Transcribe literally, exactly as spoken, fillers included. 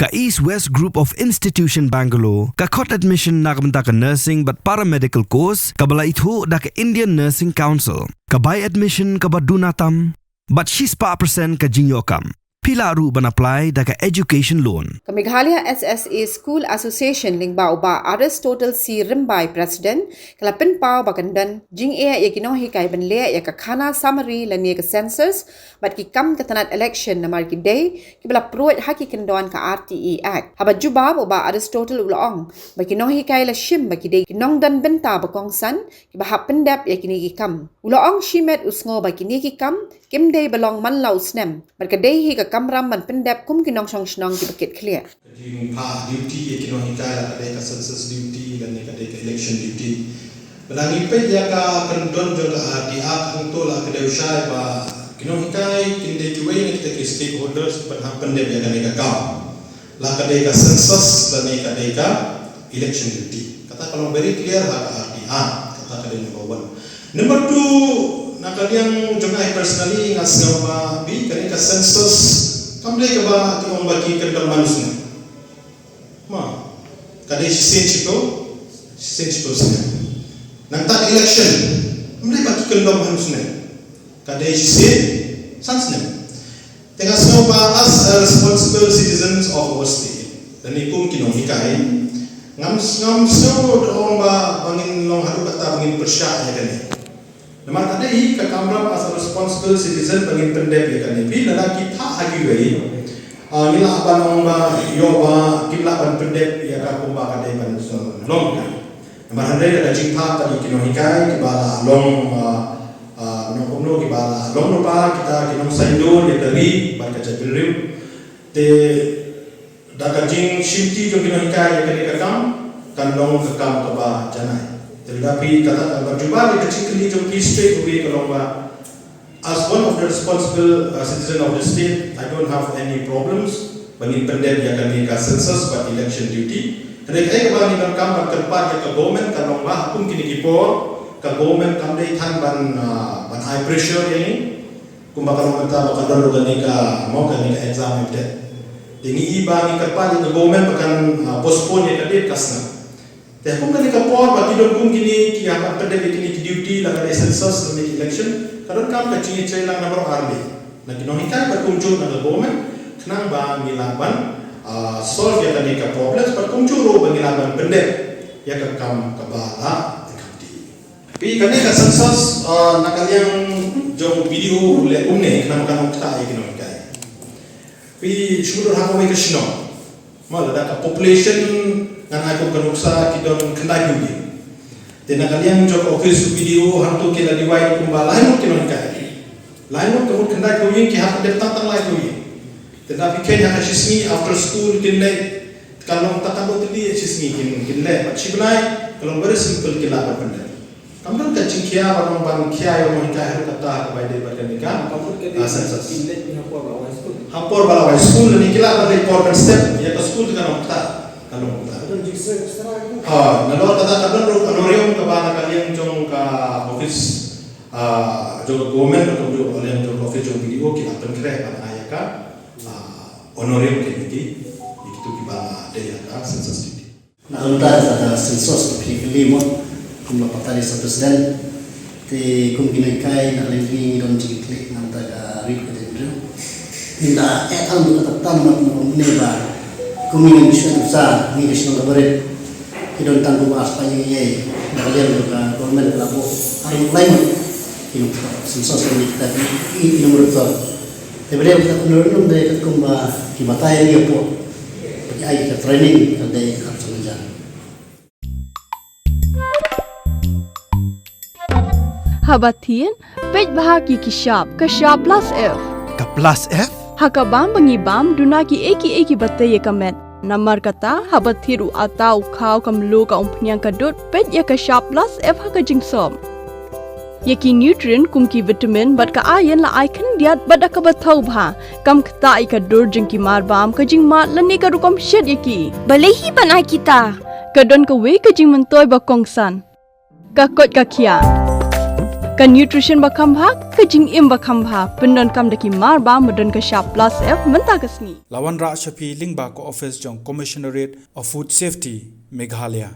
Ka East West Group of Institution Bangalore ka khot admission na ka bynta ka nursing bad paramedical course kaba la ithuh da ka Indian Nursing Council. Ka bai admission kaba duna tam bad shispah percent ka jingïoh kam. Phi lah ruh ban apply da ka education loan. Ka Meghalaya S S A School Association lyngba u Bah Aristotle C Rymbai, President, ka la pynpaw ba kan don jingeh ïa ki nonghikai ban leh ïa ka khana summary lane ka census bad ki kam ka tnat election namar ki dei kiba la pruid ha ki kyndon ka R T I Act. Haba jubab, u Bah Aristotle u la ong ba ki nonghikai la shim ba ki dei ki nongdon bynta ba kongsan kiba hap pyndep ïa kine ki kam. U la ong shimet u sngew ba kine ki kam kim dei ba long man la u snem bad ka dei hi ka kamram ban pyndep kum ki nongshong shnong kiba kit khlieh. Ka jingphah duty ïa ki nonghikai, la ka dei ka census duty lane ka dei ka election duty. Lada ngi peit ïa ka kyndon jong ka R T I Act hangto, la ka dei u shai ba ki nonghikai kin dei kiwei na kita ki stakeholders ban hap pyndep ïa kane ka kam. La ka dei ka census lane ka dei ka election duty. Kata ka long very clear ha ka R T I Act. Kata ka dei number one. Number two, na ka liang jong ngi personally, nga sngew ba phi, kane ka census kam dei kaba ki ong ba ki kyndon man u snem. Ma, ka dei shisien shiphew, shisien shiphew snem. Nangta ka election kam dei ba ki kyndon man u snem. Ka dei shisien san snem. Te nga sngew ba as a responsible citizens of our state, lane kum ki nonghikai, ngam, ngam sngew da ong ba, ba ngin long haduh katta ba ngin pyrshah ïa kane. Namar ka dei hi ka kamram as a responsible citizen ba ngin pyndep ïa kane. Phi, lada ki phah ha kiwei, ah, ngi lah ban ong ba, ïoh ba kim lah ban pyndep ïa ka kumba ka dei ban long ka. Namar hynrei da ka jingphah pat ïa ki nonghikai kiba la long, ah, ah, nongkumno, kiba la long lypa kita ki nongsaiñdur ïa ka ri bad ka jaitbynriew. Te da ka jingshimti jong ki nonghikai ïa kane ka kam, kan long ka kam kaba janai. Te lada phi, kata kaba jubab ïa ka jingkylli jong phi straight away ka long ba, as one of the responsible, uh, citizen of the state, I don't have any problems ba ngin pyndep ïa kane ka census bad election duty. Hynrei kaei kaba ngi donkam ban kyrpad ïa ka government ka long ba ha kum kine ki por ka government kam dei than ban, uh, ban ai pressure ïa ngi. Kumba ka long mynta ba ka don ruh kane ka, mo, kane ka exam MTET. Te ngi i ba ngi kyrpad ïa ka government ba kan, uh, postpone ïa ka date ka sngi. Te ha kum kane ka por ba ki don kum kine ki hap ban pyndep ïa kine ki duty, la ka dei census lane ki election, ka donkam ka jingïatreilang namar ar bad na ki nonghikai bad kumjuh na ka government, khnang ba ngi lah ban, ah, solve ïa kane ka problem bad kumjuh ruh ba ngi lah ban pyndep ïa ka kam kaba la kham dih. Phi, kane ka census, ah, na ka liang jong BDO leh kumne, khnang ba kan ong kata ïa ki nonghikai. Phi, shu dur ha kawei ka shnong. Ma, lada ka population ngan ai kum ka nuksa ki don khyndai phew ïing. Te na ka liang jong ka office BDO hangto ki la divide kumba lai ngut ki nonghikai. Lai ngut ka mut khyndai phew ïing, ki hap dep tang tang lai phew ïing. Te lada phi kheiñ ha ka shisngi after school kin leh, ka long tang ka dei tylli shisngi kin, kin leh. Bad shi bnai ka long very simple, ki lah ban pyndep. Kam don ka jingkhia ba long ban khia ïa u nonghikai haduh katta kaba ïadei bad kane ka, ah, census. Ha por ba la wai school lane ki lah ban leit por kan step ïa ka school, te ka long kata, ka long kata. Ha, nalor kata ka don ruh ka honorarium kaba na ka liang jong ka office, ah, jong ka government, ka jong ka liang jong ka office jong BDO ki lah pynkhreh ban ai ïa ka, ah, honorarium ki, ki, ki, kitu kiba dei ïa ka census duty. Na ka bynta ka census, ka phi kylli mo, kum la batai sa president. Te kum ki nonghikai na ka liang ngi don jingkylli na ka bynta ka ri ka jaitbynriew. Ngi da eh tang ka tam na kum ne ba kum ngi ngi shu sa ngi ka shnong ka barit. Ki don tang kum ar spah ïing ïa na ka liang ka government la buh ar ngut lai ngut. Ki nong census ka ngi kita ki ki nong rutor. Te ba dei ka honorarium dei katkum ba ki batai ïa ngi hapoh. Ba ki ai ka training ka dei ka song jan. Haba thied, peit bha ki ki shap, ka shap plus F. Ka plus F? Ha ka bam ba ngi bam, duna kiei kiei kiba tei ïa ka met. Namar kata, haba thied u atta, u khaw, ka mluh, ka umphniang, ka dud, peit ïa ka shap plus F ha ka jingsop. Ïa ki nutrient kum ki vitamin bad ka iron la ai khyndiat bad da kaba thaw bha. Kam ktah ïa ka dur jong ki marbam, ka jingmad lane ka rukom shet ïa ki. Balei hi ban ai kita? Ka don kawei ka jingmyntoi ba kongsan. Ka koit ka khiah. Ka nutrition ba kham bha, ka jingim ba kham bha, pyndonkam da ki mar ba, ba don ka shap plus F mynta ka sngi. La wanrah sha phi lyngba ka office jong Commissionerate of Food Safety, Meghalaya.